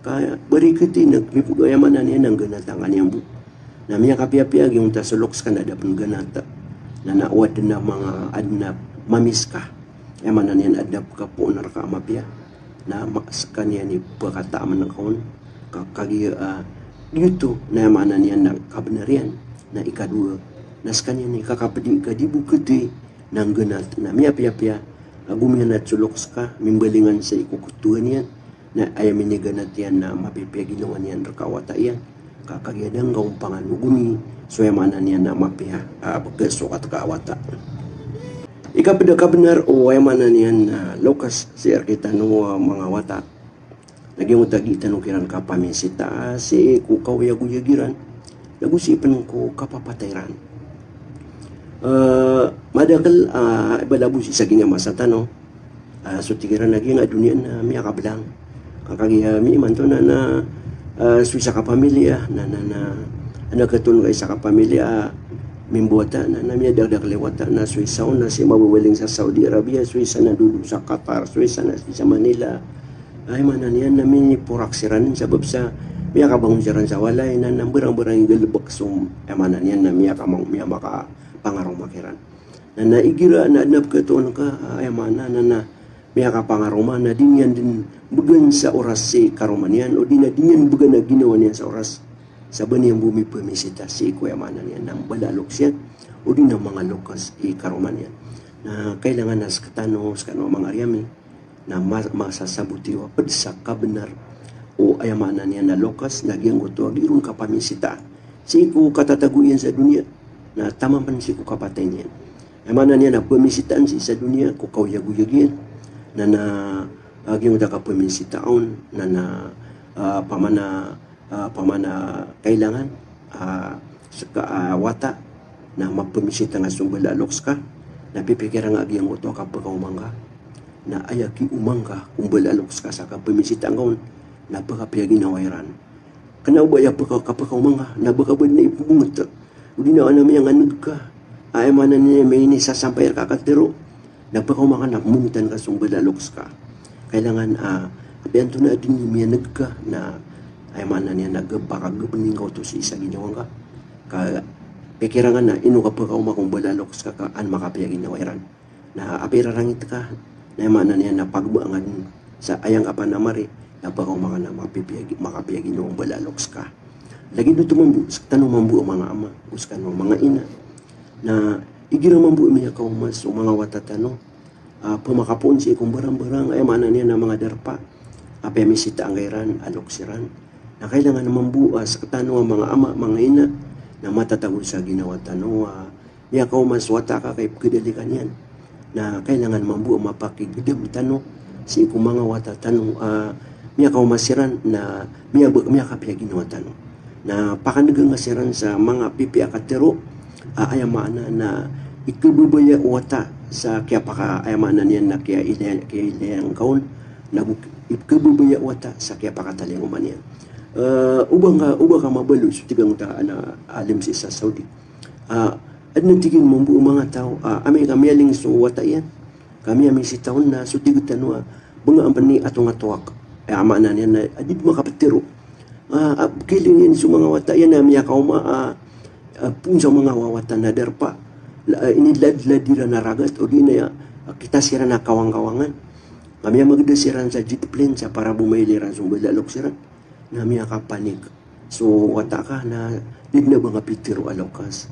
ka ba rikiti na mipg-, aya maana niyan na ngganata ngka niyan bo. Na miyakapiyapiya giyangkoto a so loks ka na da pn ngganata. Na, na o adn a manga, adn a mamis ka, aya maana niyan adn a pkhapoon rka a mapiya, na ma-, skaniyan i pkhataamn ka on ka kagiya, ah, giyoto na aya maana niyan na kabnar iyan. Na ikadowa na skaniyan i kakapdi ka di bo kiti na ngganat, na miyapiyapiya a gomiyanat so loks ka, mimbalingan sii ko ktowan iyan, na aya miniganat iyan na mapipiya ginawa niyan rka a wata iyan. Ka kagiya da ngka on panganogoni so aya maana niyan na mapiya, ah, pkhasokat ka a wata. Ikapd a kabnar o aya maana niyan na loks sii rktano a manga wata na giyangkoto a gii tano kiran kapamisita sii ko kaoyagoyag iran, nago sii pn ko kapapatay iran. Eh, madakl, ah, i balabosi sa giyangkai a masa tano, ah, so tig iran a giyangkai a doniya na miyakablang. Ka kagiya, ah, miimanto na, na, ah, so isa ka pamilya, na, na, na, adn a katoon ka isa ka pamilya, ah, mimbowata, na, na miyadakdakl i wata, na so isa on na sii mababaling sa Saudi Arabia, so isa na dodo sa Qatar, so isa na sii sa Manila. Aya maana niyan na miniporak siran sabap sa miyakabangon siran sa walay na, na mbarangbarang i galbk so, aya maana niyan na miyaka-, miyamakapangaroma kiran. Na, na igira na adn a pkhatoon ka, aya maana na, na miyakapangaroma na di niyan dn bgan sa oras sii karoma niyan, odi na di niyan bgan a ginawa niyan sa oras sa ba niyan bo mipamisita sii ko, aya maana niyan na mbala a loks iyan, odi na manga loks i karoma niyan. Na kailangan a sktano, skano a manga ari ami, na ma-, masasaboti iyo a pd sa kabnar O aya maana niyan na loks na giyangkoto a gii ron kapamisitaan sii ko katatago iyan sa doniya, na taman pn sii ko kapatay niyan. Aya maana niyan na pamisitaan sii sa doniya ko kaoyagoyag iyan. Na, na, ah, giyangkoto a kapamisitaan, na, na, ah, pamana, ah, pamana kailangan, ah, ska, ah, wata, na mapamisita nga so mbala a loks ka, na pipikira nga a giyangkoto a kapkaoma ngka. Na aya kioma ngka ko mbala a loks ka sa kapamisita ngka on, na pkapiya ginawa iran. Kna o ba aya pka-, kapkaoma ngka, na ba ka ba dn ipmbonget. O di na ana miyanganeg ka. Aya maana niyan na minisasampay rka a katharo. Na pkaoma ka na pmbongetan ka so mbala a loks ka. Kailangan, ah, apiya antonaa dn i miyaneg ka, na aya maana niyan na gabaka gabni ngka oto sii sa ginawa ngka. Ka pikira nga na ino kapkaoma ko mbala a loks ka, ka an makapiya ginawa iran. Na apiya irarangit ka, na aya maana niyan na pagba nga dn sa aya ngka panamari, na pkaoma ka na mapipiya gi-, makapiya ginawa o mbala a loks ka. Lagid oto mambo, sktano mambo a manga ama, go skano a manga ina. Na igira mambo a miyakaoma so manga wata tano, ah, pmakapoon sii ko mbarangbarang, aya maana niyan na manga darpa, apiya misita angka iran a loks iran. Na kailangan mambo a sktano a manga ama, manga ina, na matatago sa ginawa tano a miyakaoma so wata ka ka ipkadali ka niyan. Na kailangan mambo a mapakigdam tano sii ko manga wata tano a miyakaoma siran, na miyabak, miyakapiya ginawa tano. Na pakanega nga siran sa manga pipiya a katharo, a, aya maana na ikababaya o wata sa kiyapaka, aya maana niyan na kiyailay, kiyailay ngka on, na go ikababaya o wata sa kiyapakatalingoma niyan. Eh, o ba ngka, o ba ka mabaloy so tig angkoto a alim sii sa Saudi. Ah, adn a tig iyan mambo o manga taw, ah, amay ka miyaling so wata iyan, ka miyamisita on na so tig tano a bngaan pn i atong a towak. Aya maana niyan na a di pn makaptharo. Ah, ah, kiling iyan so manga wata iyan a miyakaoma, ah, ah, poon sa manga wawata na darpa. La, ah, iniladlad iran a ragat, odi na, ah, kitas iran a kawangkawangan. Ka miyamagda siran sa jet plane sa para bo mailay iran so mbala a loks iran. Na miyakapanik so wata ka na di dn a ba nga pitharo a loks.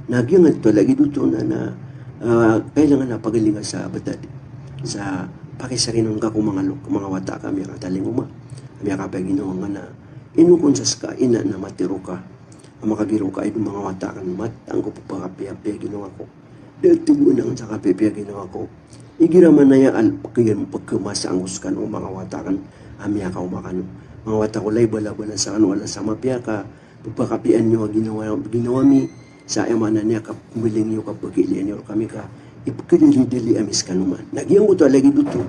Na giyangkoto a lagid oto na, na, ah, kailangan a pagalinga sa btad. Sa pakisarinon ka ko manga lok-, manga wata ka a miyakatalingoma, a miyakapiya ginawa nga na ino kon sa ska a ina na matharo ka a makagiraw ka a ino manga wata akn, matang ko pphakapiyapiya ginawa ko. Da a tigoan akn sa kapiyapiya ginawa ko. Igira man aya a pkhamasaan ko skano manga wata akn a miyakaoma kano. Manga wata ko, lay balabalas akn o alas a mapiya ka pphakapiyaan iyo a ginawa, ginawa mi sa aya maana niyan a kapmbaling iyo, kapkhailay iyo rkami ka ipkhadalidali ami skano man. Na giyangkoto a lagid oto,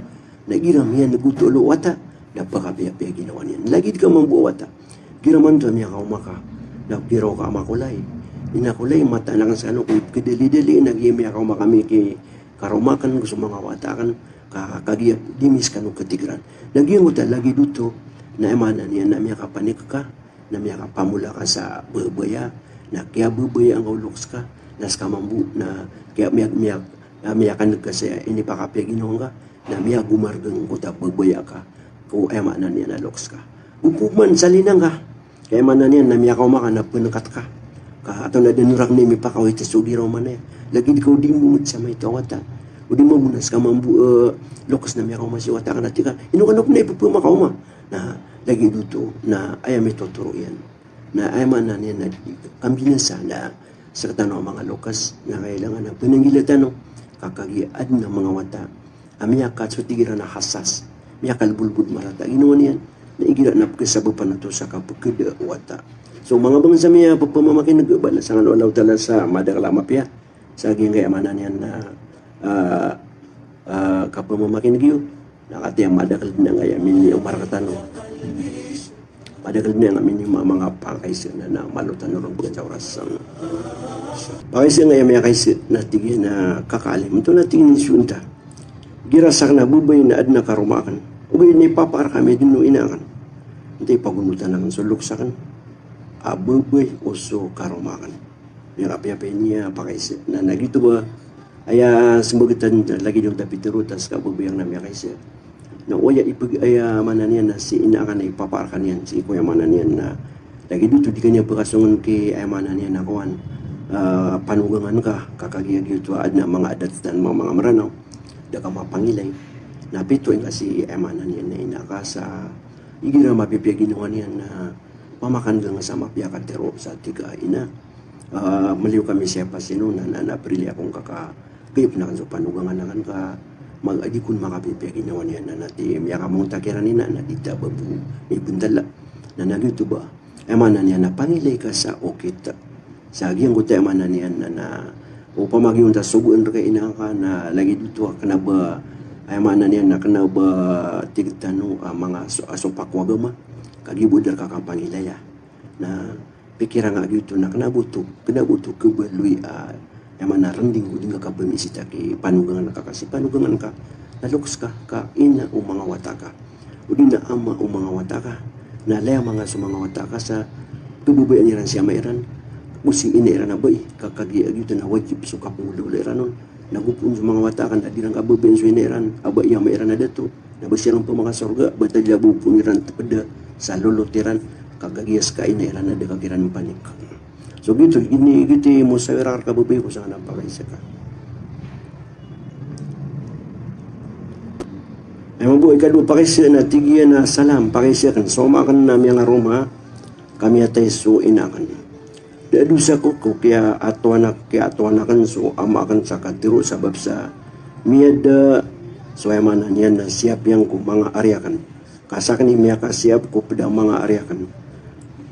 na igira miyaneg oto a lo wata, na pakapiyapiya ginawa niyan. Lagid ka mambo a wata. Igira man oto a miyakaoma ka, na giraw ka a ama ko lay, ina ko lay, mataan akn skano ko ipkhadalidali, na igira miyakaoma kami ki karoma akn, go so manga wata akn, ka, kagiya di mi skano khatigran. Na giyangkoto a lagid oto, na aya maana niyan na miyakapanik ka, na miyakapamola ka sa babaya, na kiyababayaan ka o loks ka, na ska mambo, na kiya, miya, miya, na miyakaneg ka sa inipakapiya ginawa ngka, na miyagomargn angkoto a babaya ka ko, aya maana niyan na loks ka. Opama sa linang ka, ka aya maana niyan na miyakaoma ka na pnkat ka. Ka antonaa dn o rakn i mipakawit so giraw man aya. Lagid ka o di mbonget sa maito a wata. O di mambo na ska mambo, eh, loks na miyakaoma si wata ka na tig ka, ino kano pn i pphamakaoma. Na lagid oto na aya mitotoro iyan. Na aya maana niyan na di kambinasa na sktano a manga loks, na kailangan a pnanggila tano, ka kagiya adn a manga wata a miyakasotig iran a hasas, miyakalbolbod marata a ginawa niyan, na igira na pkhasabapan oto sa kapkhada o wata. So, manga bangsa mi a pphamakineg, ba na sangan o Allahu Ta'ala sa madakl a mapiya. Sa giyangkaya maana niyan na, ah, ah, kapamamakineg iyo, na katii a madakl dn angkaya minioma rktano. Madakl dn angkaya minioma, manga pakaisa na, na malo tano ron bgan sa oras. Pakaisa angkaya miyakaisa na tig iyan a, kaka alim, antonaa tig iyan i sonta. Igira sakn a babay na adn a karoma akn, ogaid na ipapakar kami dn o ina akn. Antaa i pagonotan akn so loks akn a babay o so karoma akn. Miyakapiyapiya niyan a pakaisa. Na, na giyoto ba aya smbagtan, lagid o ta pitharo ta ska babay akn a miyakaisa. Na o aya ipg-, aya maana niyan na si ina akn na ipapakar ka niyan, sii ko aya maana niyan na lagid oto di ka niyan pkhasongn ki aya maana niyan na kowan, ah, panogangan ka, ka kagiya giyoto a adn a manga adat tano a manga Mranaw. Da ka mapangilay. Na pitoon ka si aya maana niyan na ina ka sa Igira mapipiya ginawa niyan na pamakan ganga sa mapiya ka tero sa tig a ina. Ah, maliyo kami siya pasino na, na, na pirili akong kaka kayop na kan so panogangan akan ka mag-, adi kon makapipiya ginawa niyan na, na ti miyakamonta kiran ina na di ta babo mibentala. Na, na giyoto ba. Aya maana niyan na pangilay ka sa okit. Sa giyangkoto aya maana niyan na, na opama giyoto a sogoan reka i ina ka na lagid oto a kena ba, aya maana niyan na kena ba tig tano a manga so, a sopak o agama. Kagiya bo di reka kapangilaya. Na pikiran nga giyoto na kena bo oto, kena bo oto kebaloy a, aya maana rending ko di nga kapamisita ki panogangan ka, ka si panogangan ka na lokes ka, ka ina o manga wata ka. O di na ama o manga wata ka, na laya manga so manga wata ka sa kebabayaan iran si ama iran, o si ina iran a bai, ka kagiya giyoto na wajib so kapnggolawla iran on. Na gopoon so manga wata ka na di iran kababayaan so ina iran a bai, ama iran a dato, na ba siran pn makasorga, ba tadila bo pn iran tepeda sa lolot iran, ka kagiya ska ina iran a da ka kiran panik. So giyoto, ini giyoto i mosawira reka babay ko sangkanan a pakaisa ka. Aya mambo ikadowa pakaisa na tig iyan a salam, pakaisa aken, so ama aken na miyangaroma, ka miyatay so ina aken. Da a dosa ko, ko kiyaatowan ak, kiyaatowan aken so ama aken sa katero sabap sa miyada so aya maana niyan na siyap iyan ko manga ari aken. Ka saken i miyakasiyap ko ped a manga ari aken.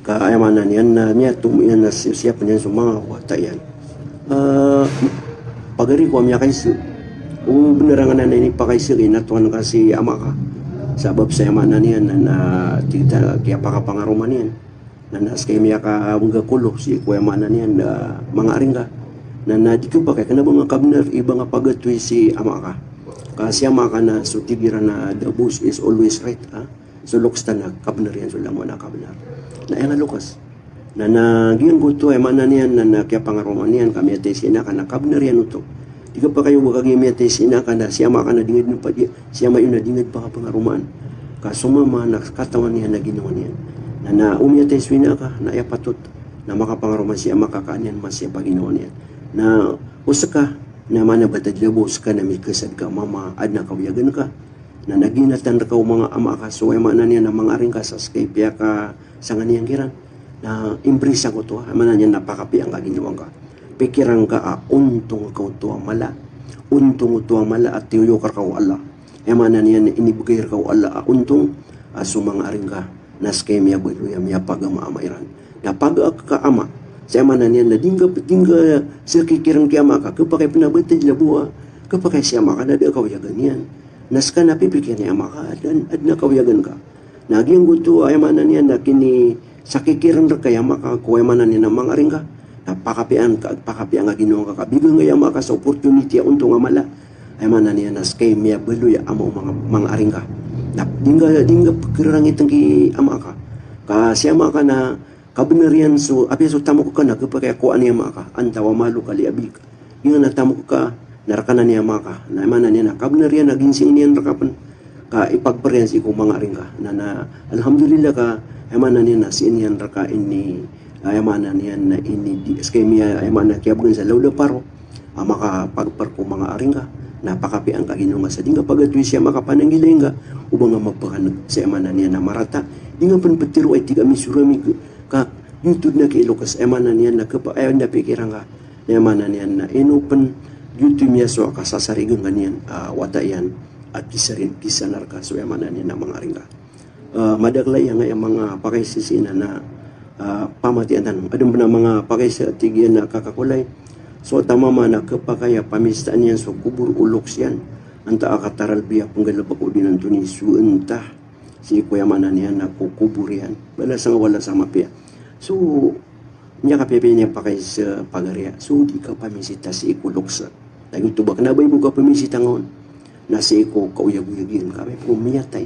Ka aya maana niyan na miyatomo iyan na si-, siyap iyan so manga wata iyan. Ah, pagari ko a miyakaisa. O benar aken na ini pakaisa ka inatowan ka si ama ka. Sabap sa aya maana niyan na, na tig ta kiyapakapangaroma niyan. Na, na ska i miyakabengga kolo si ko aya maana niyan na manga ari ngka. Na, na di kepakay kena ba nga kabenar i ba nga pagatoy si ama ka. Ka si ama ka na so tig iran a the boss is always right, ah. So lokes ta na kabenar iyan so langon a kabenar. Na aya nga lokes. Na, na giyangkoto aya maana niyan na, na kiyapangaroma niyan ka miyatay si ina ka na kabenar iyan oto. Di kepakay o ba kagiya miyatay si ina ka na si ama ka na di nga di padi-, si ama iyo na di nga di pakapangaromaan. Ka so mama na katawan iyan a ginawa niyan. Na, na o miyatay so ina ka na aya patot na makapangaroma si ama ka ka an iyan masiyap a ginawa niyan. Na o ska na aya maana ba tadila bo o ska na mikesad ka mama, aden a kawiyagan ka. Na naginatan reka o manga ama ka so aya maana niyan na manga ari ngka sa ska i piyakasangani iyan kiran. Na imbrisa ko oto, aya maana niyan na pakapiya ngka ginawa ngka. Pikiran ka a ontong ka oto a mala. Ontong oto a mala a tiyoyok reka o Allah. Aya maana niyan na inibegay reka o Allah a ontong a so manga ari ngka na ska i miyabaloy a miyapagama a ama iran. Na pagaak ka ama, sa aya maana niyan na di ngka, di ngka sakikiran ki ama ka, kepakay pen a ba tadila bo a kepakay si ama ka na da a kawiyagan iyan. Na ska na pipikiran i ama ka, aden, aden a kawiyagan ka. Na giyangkoto aya maana niyan na kinisakikiran reka i ama ka ko aya maana niyan na manga ari ngka. Na pakapiya ngka, pakapiya ngka ginawa ngka ka bigan ngka i ama ka sa opportunity a ontong a mala. Aya maana niyan na ska i miyabaloy a ama o manga, manga ari ngka. Na di ngka, di ngka pekerarangiten ki ama ka. Ka si ama ka na kabenar iyan so, apiya so tamok ka na kepakay a kowaan i ama ka. Anta wa maluka li abik. Giyanan a tamok ka na reka anan i ama ka. Na aya maana niyan na kabenar iyan a ginsing iyan reka pen. Ka ipagper iyan sii ko manga ari ngka. Na, na alhamdulillah ka, aya maana niyan na sii niyan reka ini, aya maana niyan na ini di, ska i miya, aya maana kiyabegan sa lawla paro a makapagper ko manga ari ngka. Na pakapiya ngka ginawa ngka sa di ngka pagatoy si ama ka, pananggilai ngka o ba nga mapekaneg sa aya maana niyan na marata. Di ngka pen petero a tig a misoramig ka, giyoto den a kiilokes, aya maana niyan na kepa, aya den a pikiran ka. Na aya maana niyan na ino pen giyoto i miyasowa ka sasarigen ka niyan a wata iyan a kisarin, kisanar ka so aya maana niyan na manga ari ngka. Ah, madakel a aya nga aya manga pakaisa sii na, na, ah, pamatiyan tano. Aden pen a manga pakaisa tig iyan a kakakolay. So tamama na kepakay a pamisitaan iyan so kobor o lokes iyan. Antaa ka taralbi a penggalebek o di nan toni so entah. Sii ko aya maana niyan na ko kobor iyan. Balasan nga wala sa mapiya. So, miyakapiyapiya niyan pakaisa pagari a. So, di ka pamisita sii ko lokes. Na giyoto ba kena ba i bo ka pamisita nga on. Na sii ko kaoyagoyag iyan ka, amay ko miyatay.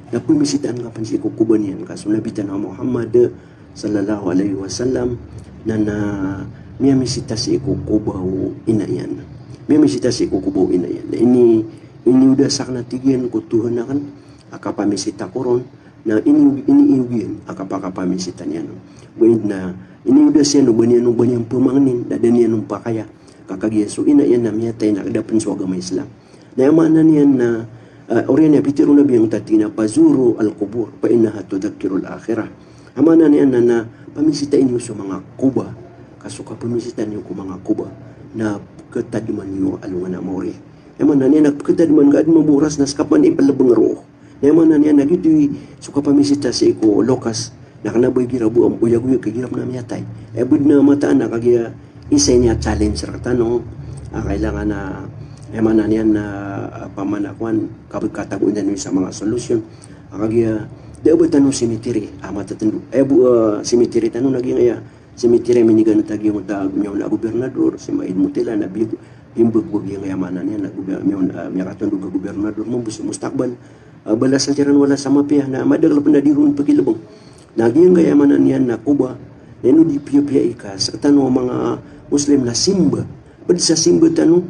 Na pamisitaan ka pen sii ko koba niyan ka. So Nabi tano a Muhammad sallallahu alaihi wasallam na, na miyamisita sii ko koba o ina iyan. Miyamisita sii ko koba o ina iyan. Na ini, ini oda saken a tig iyan ko Tuhan aken a kapamisita ko ron. Na ini, ini iyog iyan a kapakapamisita niyan. Ba ini na, ini oda siyan o ba niyan o, ba niyan pemangnin, na da niyan on pakaya. Ka kagiya so ina iyan na miyatay na da pen so agama Islam. Na aya maana niyan na, Ah, oriyan iyan a pitharo o Nabi angkoto a tig iyan a, "Fazuru al-qubur, fa innaha tudhakkirul akhirah." Aya maana niyan na, na pamisita niyo so manga koba. Ka so kapamisita niyo ko manga koba na pkhatadman iyo alongan a maori. Aya maana niyan na pkhatadman ka adn mambo oras na ska pman i plbng roo. Na aya maana niyan na giyoto i so kapamisita sii ko lokas. Na kna ba igira bo a oyagoyag ka igira pn a miyatay. Aya bo dn a mataan na kagiya isa ini a challenge rktano a kailangan a, aya maana niyan na, ah, pamana kowan, kab-, katagoan tano sa manga solusyon. A kagiya da a ba tano cemetery a matatndo. Aya bo, ah, cemetery tano na giyangkaya cemetery a miniganat a giyangkoto a miyaona a gobernador, si Maid Mutila, na bi-, bimbagbag giyangkaya, aya maana niyan na gober-, miyaona, ah, miyakatondog a gobernador mambo so mustakbal. Ah, balasan siran wala sa mapiya, na madakl pn a di ron pkilbng. Na giyangkaya, aya maana niyan na koba, na ino di piyapiyai ka sktano a manga Muslim na simba. Pd sa simba tano,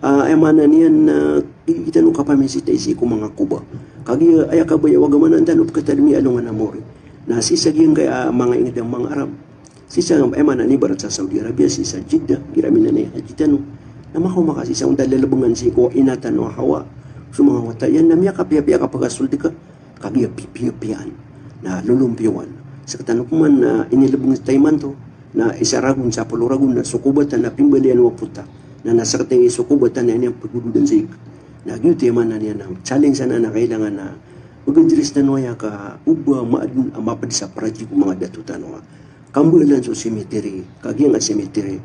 ah, aya maana niyan na di tano kapamisita sii ko manga koba. Kagiya aya kabaya o agama na an tano pkhatadmi alongan a maori. Na sii sa giyangkaya, ah, manga ingd a manga Arab. Sii sa, aya maana niyan, ibarat sa Saudi Arabia, sii sa Jeddah, igira minanay haji tano. Na makaoma ka sii sa onta lalbngan sii ko ina tano a Hawa. So manga wata iyan na miyakapiyapiya ka pkasold ka, kagiya pipiyapiyaan. Na lolompiyowan. Sktano pman na inilbng ta imanto na isa ragon, sapolo ragon, na so koba ta na pimbalayan o apo ta. Na, na sktano i so koba ta na ini a pgododan sii. Na giyoto i, aya maana niyan na challenge anan a kailangan a pgadris tano aya ka oba maadn a mapd sa praji ko manga dato tano a kambaalan so cemetery, ka giyangkai a cemetery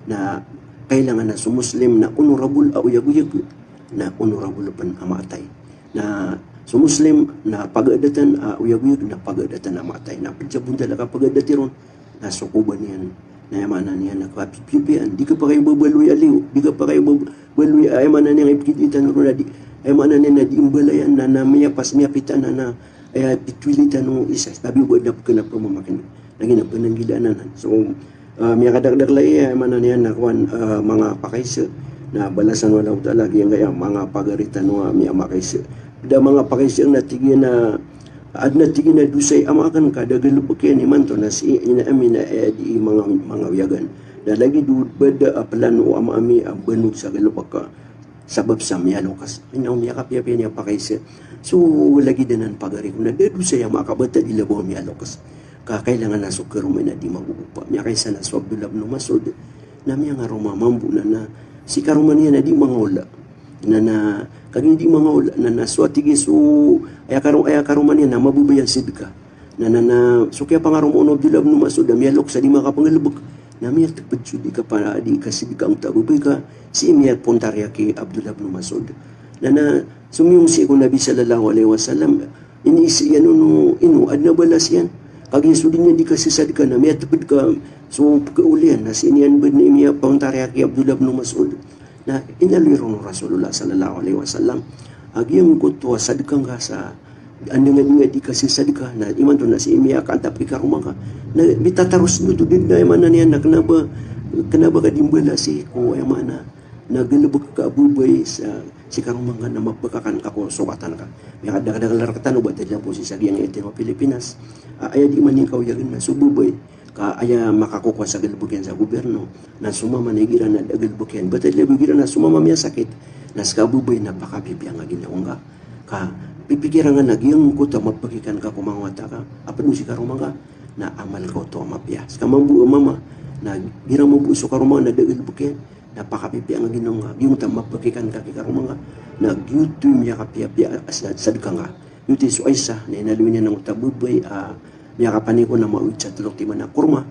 na kailangan a so Muslim na honorable a oyagoyag, na honorable pn a maatay. Na so Muslim na pagaadatan a oyagoyag, na pagaadatan a maatay. Na pd sa bontal a kapagaadati ron na so koba niyan. Na aya maana niyan na kapipiyapiyaan, di ka pakayo babaloy a liyo, di ka pakayo bab-, baloy a, aya maana niyan, ipkidii tano ron a di, aya maana niyan na di imbalayan, na, na miyapas, miyapita, na, na aya pitwili tano isa, tabi o ba dn a pkna pmamakin. Na giya na pnanggilaan anan. So, ah, miyakadakdakl aya, aya maana niyan na kowan, ah, manga pakaisa. Na balasan o Allahu Ta'ala giyangkaya manga pagari tano a miyamakaisa. Da manga pakaisa na tig iyan a, adn a tig iyan a dosa i ama akn ka da galbk iyan imanto na si ina ami na aya di manga, manga wiyagan. Na lagid o ba da a plano o ama ami a banog sa galbk ka sabap sa miyaloks. Ino miyakapiyapiya niyan pakaisa. So, lagid anan pagari ko na da dosa i ama ka ba ta di labaw a miyaloks. Ka kailangan a so karoma iyan a di magogopa. Miyakaisa na so Abdullah bin Mas'ud. Na miyangaroma mambo na, na si karoma niyan a di mangaola. Na, na, kagiya di mangaola, na, na so a tig iyan so, aya karo-, aya karoma niyan na mababaya a sadka. Na, na, na, so kiyapangaroma o Abdullah bin Mas'ud a miyaloks a di makapanggalbk. Na miyatpd so di kapa-, di kasadka angkoto a babay ka, sii miyapontari aki Abdullah bin Mas'ud. Na, na, so miyong sii ko Nabi sallallahu alaihi wasallam, iniisa iyan on o ino, adn a balas iyan. Kagiya so di niyan di kasasadka na miyatpd ka so pkaol iyan, na sii niyan badn i miyapontari aki Abdullah bin Mas'ud. Na inaloy ron o Rasulullah sallallahu alaihi wasallam a giyangkoto a sadka ngka sa andingadinga di kasasadka, na imanto na sii miyakaantap ki karoma ngka. Na mitataros oto dn, aya maana niyan na kna ba, kna ba ka di mbalasi ko, aya maana na galbk ka a babay sa si karoma ngka na mapakakan ka ko sokatan ka. Miyakadakdakl rktano ba tadlapo sii sa giyangkai a Pilipinas. Ah, aya di man i kaoyagan na so babay ka aya makakokowa sa galbk iyan sa gobyerno. Na so mama na igira na da galbk iyan. Ba tadlapo igira na so mama miyasakit. Na ska babay na pakapipiya nga ginawa ngka. Ka pipikira nga na giyangkoto a mapakakan ka ko manga wata ka a pd o si karoma ngka. Na amal ka oto a mapiya. Ska mambo a mama na igira mambo so karoma ngka na da galbk iyan. Na pakapipiya nga ginawa ngka, giyoto a mapakakan ka ki karoma ngka. Na giyoto i miyakapiyapiya a sa-, sadka ngka. Giyoto i so Aisha, na inaloy niyan angkoto a babay a miyakapaniko na maawid sa tlo timan a korma.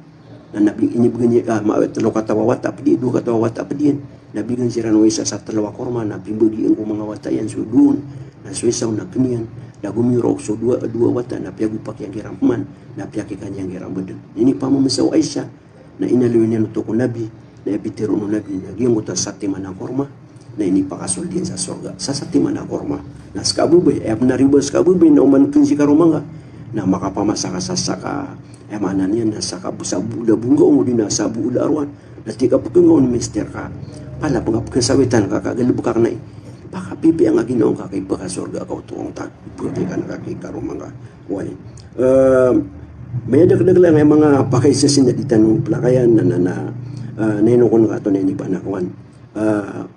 Na, na bi-, inibgan iyan, ah, maawid tlo kataw a wata a pd iyan, dowa kataw a wata a pd iyan. Na bgan siran o Aisha sa tlo a korma, na pimbagian ko manga wata iyan so dowa on. Na so isa on na kn iyan. Na gomiyorok so dowa, dowa a wata, na piyagopak iyan kiran pman. Na piyakikan iyan kiran badn. Inipamamsa o Aisha. Na inaloy niyan oto ko Nabi, na ipitharo o Nabi, na giyangkoto a satiman a korma, na inipakasold iyan sa sorga. Sa satiman a korma. Na ska babay, aya pn a riba ska babay, na oman kn si karoma ngka. Na makapamasa ka sa saka, aya maana niyan, na saka bo-, sa bool a bonggaong, odi na sa bool a arowan. Na tig ka pkn nga on mister ka. Palap nga pkn sa wetan ka, ka galbk ka kna i. Pakapipiya nga ginawa ngka ka ipakasorga ka oto angkoto a pkakikan ka ki karoma ngka. Oway. Eh, mayadakdakl angkaya manga pakaisa sii na di tano plakayan na, na, na, ah, na ino kon ka oto na inipanakowan. Ah,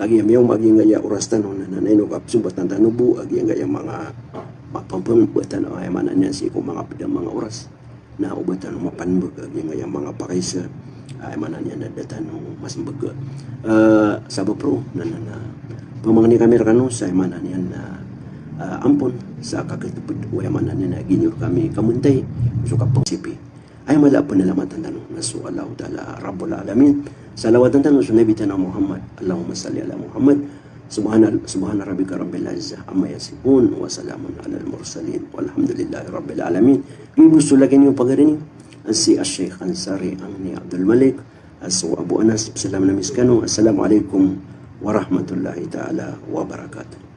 Agi a miyaoma a giyangkaya oras tano na, na, na ino kapsombatan tano bo a giyangkaya manga, ah, mapampembatan, aya maana niyan sii ko manga pd a manga oras. Na oba tano mapanmbg a giyangkaya manga pakaisa, aya maana niyan na da tano masmbg. Ah, sabap roo na, na, na pamangni kami rkano sa aya maana niyan na, ah, ampon sa kakatpd o aya maana niyan na ginor kami kamontay so kapangsipi. Aya mala a panalamatan tano na so Allahu Ta'ala Rabbul Alamin. Salawatan tano so Nabi tano Muhammad. Allahumma salli ala Muhammad. Subhana, subhana rabbika rabbil izzati amma yasifun. Wa salamun alal mursalin. Walhamdulillahi rabbil alamin. Giya bo so lagid iyo pagari niyo, si Ash-Sheikh Ansari Angni Abdul Malik, so Abu Anas, salam na miskano. Assalamu alaikum warahmatullahi ta'ala wabarakatuh.